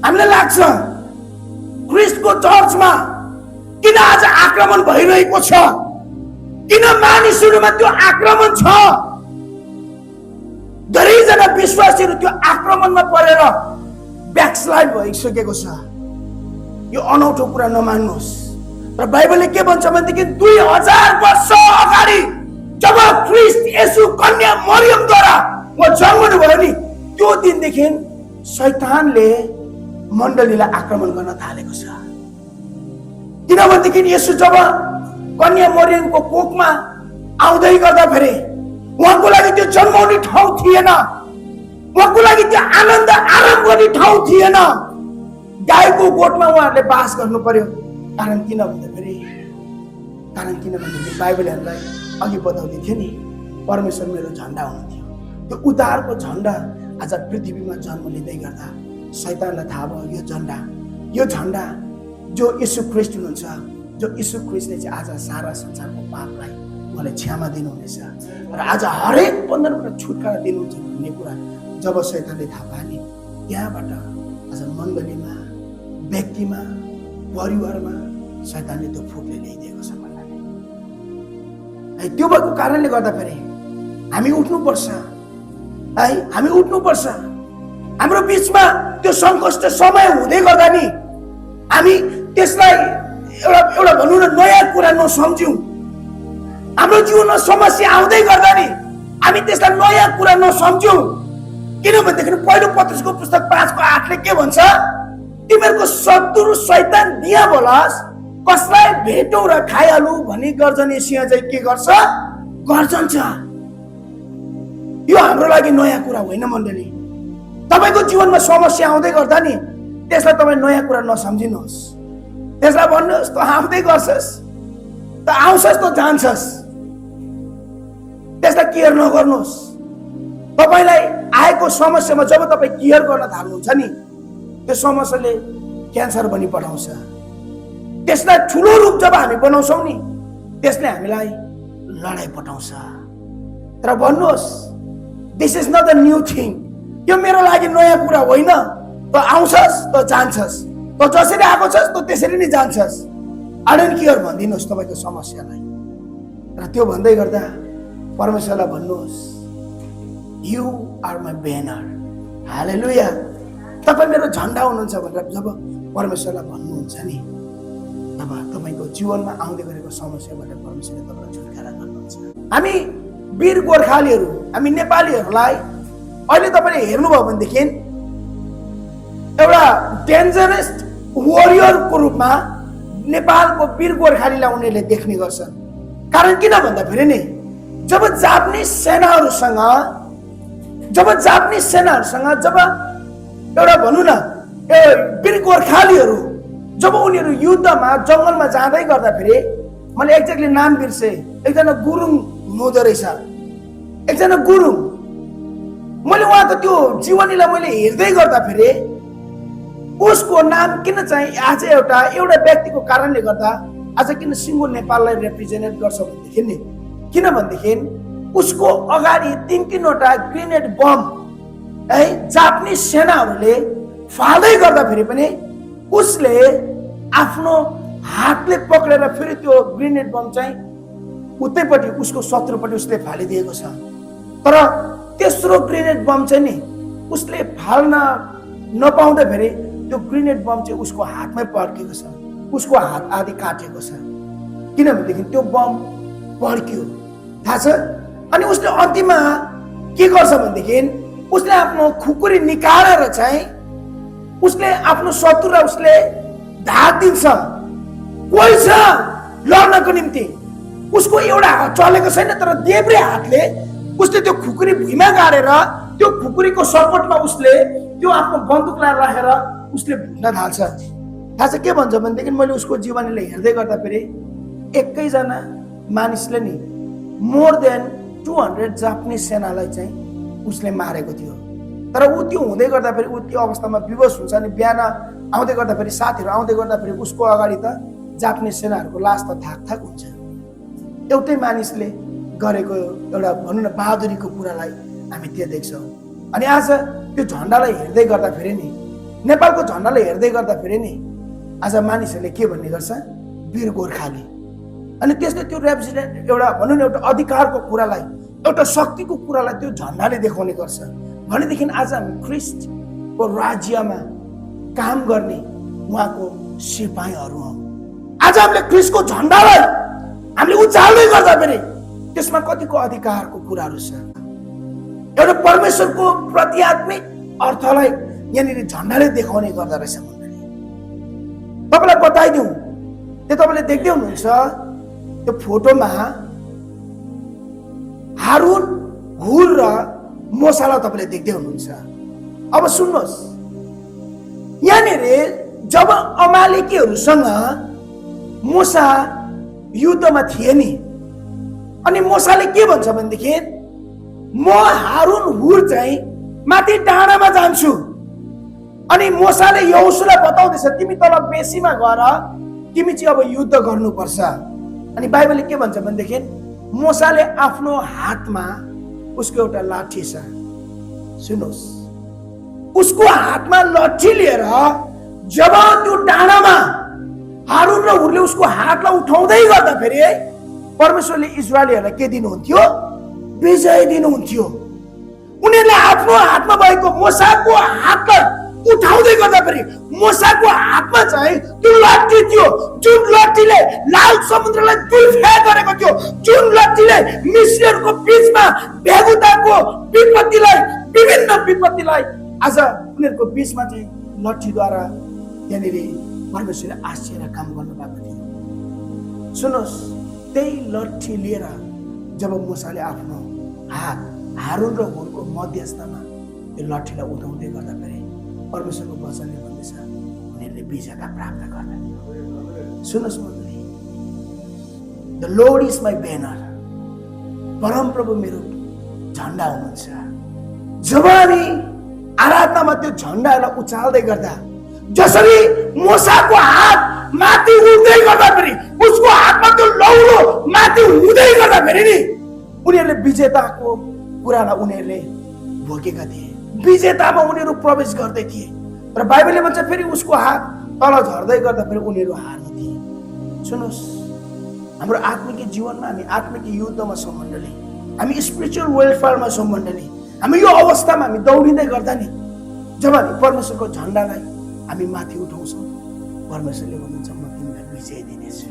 हामीलाई लाग्छ ख्रिस्टको चर्चमा किन आज आक्रमण भइरहेको छ, किन मानिसहरूमा त्यो आक्रमण छ। धेरैजना विश्वासीहरू त्यो आक्रमणमा परेर ब्याकस्लाइड भइसकेको छ। यो अनौठो कुरा नमान्नुहोस्। र बाइबलले के भन्छ भनेदेखि 2000 वर्ष अगाडि जब ख्रिस्ट येशू कन्या मरियमद्वारा जन्मनु भयो नि, त्यो दिनदेखि शैतानले मण्डलीलाई आक्रमण गर्न थालेको छ। किनभनेदेखि येशू जब कन्या मरियमको कोखमा आउँदै गर्दाखेरि उहाँको लागि त्यो जन्माउने ठाउँ थिएन, उहाँको लागि त्यो आनन्द आराम गर्ने ठाउँ थिएन। गाईको गोठमा उहाँहरूले बास गर्नु पर्यो। कारण किनभनेदेखि बाइबलले हामीलाई अघि बताउँदै थियो नि, परमेश्वर मेरो झन्डा हुनुहुन्थ्यो। त्यो उद्धारको झन्डा आज पृथ्वीमा जन्म लिँदै गर्दा शैतानलाई थाहा भयो यो झन्डा जो यीशु ख्रिस्ट हुनुहुन्छ, जो यीशु ख्रिस्टले चाहिँ आज सारा संसारको पापलाई उहाँले क्षमा दिनुहुनेछ र आज हरेक बन्धनबाट छुटकारा दिनुहुन्छ भन्ने कुरा जब शैतानले थाहा पाए, त्यहाँबाट आज मण्डलीमा, व्यक्तिमा, परिवारमा शैतानले त्यो फुटले ल्याइदिएको छ भन्नाले। त्यो भएको कारणले गर्दाखेरि हामी उठ्नुपर्छ है, हामी उठ्नुपर्छ। हाम्रो बिचमा त्यो सङ्कष्ट समय हुँदै गर्दा नि हामी त्यसलाई एउटा भनौँ न नयाँ कुरा नसम्झ्यौँ। हाम्रो जीवनमा समस्या आउँदै गर्दा नि हामी त्यसलाई नयाँ कुरा नसम्झ्यौँ। किनभनेदेखि पहिलो पत्रुसको पुस्तक 5:8ले के भन्छ, तिमीहरूको शत्रु शैतान दियाबलस कसलाई भेटौँ र खाइहालु भनी गर्जने सिंह चाहिँ के गर्छ, गर्जन्छ। यो हाम्रो लागि नयाँ कुरा होइन मण्डली। तपाईको जीवनमा समस्या आउँदै गर्दा नि त्यसलाई तपाईँ नयाँ कुरा नसम्झिनुहोस्। त्यसलाई भन्नुहोस् त आउँदै गर्छस्, त आउँछस् त जान्छस्, त्यसलाई केयर नगर्नुहोस्। तपाईलाई आएको समस्यामा जब तपाईँ केयर गर्न थाल्नुहुन्छ नि, त्यो समस्याले क्यान्सर बनी पठाउँछ। त्यसलाई ठुलो रूप जब हामी बनाउँछौँ नि, त्यसले हामीलाई लडाइँ पठाउँछ। तर भन्नुहोस्, this is not a new thing. यो मेरो लागि नयाँ कुरा होइन। त आउँछस् त जान्छस्, त जसरी आएको छस् त त्यसरी नै जान्छस्। आई डोन्ट केयर भनिदिनुहोस् तपाईँको समस्यालाई। र त्यो भन्दै गर्दा परमेश्वरलाई भन्नुहोस्, यु आर माई ब्यानर। हालेलुया। तपाईँ मेरो झन्डा हुनुहुन्छ भनेर जब परमेश्वरलाई भन्नुहुन्छ नि, तब तपाईँको जीवनमा आउँदै गरेको समस्याबाट परमेश्वरले तपाईँलाई छुटकारा गर्नुहुन्छ। हामी वीर गोर्खालीहरू, हामी नेपालीहरूलाई अहिले तपाईँले हेर्नुभयो भनेदेखि एउटा डेन्जरस वरियरको रूपमा नेपालको वीर गोर्खालीलाई उनीहरूले देख्ने गर्छन्। कारण किन भन्दाखेरि नि, जब जापानिज सेनाहरूसँग जब एउटा भनौँ न वीर गोर्खालीहरू जब उनीहरू युद्धमा जङ्गलमा जाँदै गर्दाखेरि, मैले एक्ज्याक्टली नाम बिर्से, एकजना गुरुङ हुनुहुँदो रहेछ, एकजना गुरुङ। मैले उहाँको त्यो जीवनीलाई मैले हेर्दै गर्दाखेरि उसको नाम किन चाहिँ आज एउटा व्यक्तिको कारणले गर्दा आज किन सिङ्गो नेपाललाई रिप्रेजेन्ट गर्छ भनेदेखि नि, किनभनेदेखि उसको अगाडि 3-3वटा ग्रेनेड बम है जापानिज सेनाहरूले फाल्दै गर्दाखेरि पनि उसले आफ्नो हातले पक्रेर फेरि त्यो ग्रेनेड बम चाहिँ उतैपट्टि उसको शत्रुपट्टि उसले फालिदिएको छ। तर तेस्रो ग्रेनेड बम चाहिँ नि उसले फाल्न नपाउँदाखेरि त्यो ग्रेनेड बम चाहिँ उसको हातमै पड्केको छ, उसको हात आदि काटेको छ। किनभनेदेखि त्यो बम पड्क्यो, थाहा छ। अनि उसले अन्तिममा के गर्छ भनेदेखि उसले आफ्नो खुकुरी निकालेर चाहिँ उसले आफ्नो शत्रुलाई उसले धाक दिन्छ। कोही छ लड्नको निम्ति, उसको एउटा हात चलेको छैन, तर देब्रे हातले उसले त्यो खुकुरी भुइँमा गाडेर त्यो खुकुरीको सपोर्टमा उसले त्यो आफ्नो बन्दुकलाई राखेर उसले भुट्न थाल्छ। थाहा छ के भन्छ भनेदेखि, मैले उसको जीवनीलाई हेर्दै गर्दा फेरि एकैजना मानिसले नि मोर देन 200 जापानिज सेनालाई चाहिँ उसले मारेको थियो। तर ऊ त्यो हुँदै गर्दा फेरि ऊ त्यो अवस्थामा विवश हुन्छ। अनि बिहान आउँदै गर्दा फेरि साथीहरू आउँदै गर्दा फेरि उसको अगाडि त जापानिज सेनाहरूको लास त थाक हुन्छ। एउटै मानिसले गरेको एउटा भनौँ न बहादुरीको कुरालाई हामी त्यो देख्छौँ। अनि आज त्यो झन्डालाई हेर्दै गर्दा फेरि नि नेपालको झन्डालाई हेर्दै गर्दा फेरि नि आज मानिसहरूले के भन्ने गर्छ, वीर गोर्खाली। अनि त्यसले त्यो रेप्रेजेन्ट एउटा भनौँ न एउटा अधिकारको कुरालाई, एउटा शक्तिको कुरालाई त्यो झन्डाले देखाउने गर्छ। भनेदेखि आज हामी ख्रिस्टको राज्यमा काम गर्ने उहाँको सिपाहीहरू हौँ। आज हामीले ख्रिस्टको झन्डालाई हामीले उचाल्दै गर्दा फेरि त्यसमा कतिको अधिकारको कुराहरू छ। एउटा परमेश्वरको प्रत्यात्मिक अर्थलाई यहाँनिर झन्डाले देखाउने गर्दो रहेछ। तपाईँलाई बताइदिउँ, त्यो तपाईँले देख्दै हुनुहुन्छ त्यो फोटोमा हारुन, हुर र मोसालाई तपाईँले देख्दै हुनुहुन्छ। अब सुन्नुहोस्, यहाँनिर जब अमालेकीहरूसँग मोसा युद्धमा थिए नि, अनि मोसाले के भन्छ भनेदेखि म हारुन हुर चाहिँ माथि डाँडामा जान्छु। अनि मोसाले यहोशुलाई बताउँदैछ तिमी तल बेसीमा गएर तिमी चाहिँ अब युद्ध गर्नुपर्छ। अनि बाइबलले के भन्छ भनेदेखि मोसाले आफ्नो हातमा उसको एउटा लाठी छ। सुन्नुहोस्, उसको हातमा लाठी लिएर जब त्यो डाँडामा हारुन र हुरले उसको हातलाई उठाउँदै गर्दा फेरि परमेश्वरले इजरायलीहरूलाई के दिनुहुन्थ्यो, विजय दिनुहुन्थ्यो। उनीहरूले आफ्नो हातमा भएको मोसाको हातलाई उठाउँदै गर्दा फेरि मोसाको हातमा चाहिँ त्यो लाठी थियो, जुन लाठीले लाल समुद्रलाई दुलफेक गरेको थियो, जुन लाठीले मिस्रीहरूको बीचमा बेगुताको विपत्तिलाई, विभिन्न विपत्तिलाई आज उनीहरूको बीचमा चाहिँ लाठीद्वारा त्यहाँनिर परमेश्वरले आश्चर्य काम गर्नुभएको थियो। सुन्नुहोस्, त्यही लाठी लिएर जब मोसाले आफ्नो हात हारुन र हुरको मध्यस्थमा त्यो लाठीलाई उठाउँदै गर्दा फेरि परमेश्वरको वचनले भन्दैछ उनीहरूले विजेता प्राप्त गर्दथे। सुन्नुहोस् मण्डली, the lord is my banner, परमप्रभु मेरो झन्डा हुनुहुन्छ। जब हामी आराधनामा त्यो झन्डालाई उचाल्दै गर्दा जसरी मोसाको हात माथि उठ्दै गर्दा फेरि उसको हातमा त्यो लौरो माथि हुँदै गर्दा फेरि नि उनीहरूले विजेताको कुरालाई उनीहरूले भोगेका थिए, विजेतामा उनीहरू प्रवेश गर्दै थिए। तर बाइबलले भन्छ फेरि उसको हात तल झर्दै गर्दा फेरि उनीहरू हार्दै थिए। सुन्नुहोस्, हाम्रो आत्मिक जीवनमा हामी आत्मिक युद्धमा छौँ मण्डली, हामी स्पिरिचुअल वेलफेयरमा छौँ मण्डली। हामी यो अवस्थामा हामी दौडिँदै गर्दा नि जब हामी परमेश्वरको झन्डालाई हामी माथि उठाउँछौँ, परमेश्वरले भन्नुहुन्छ म तिमीलाई विजय दिनेछु।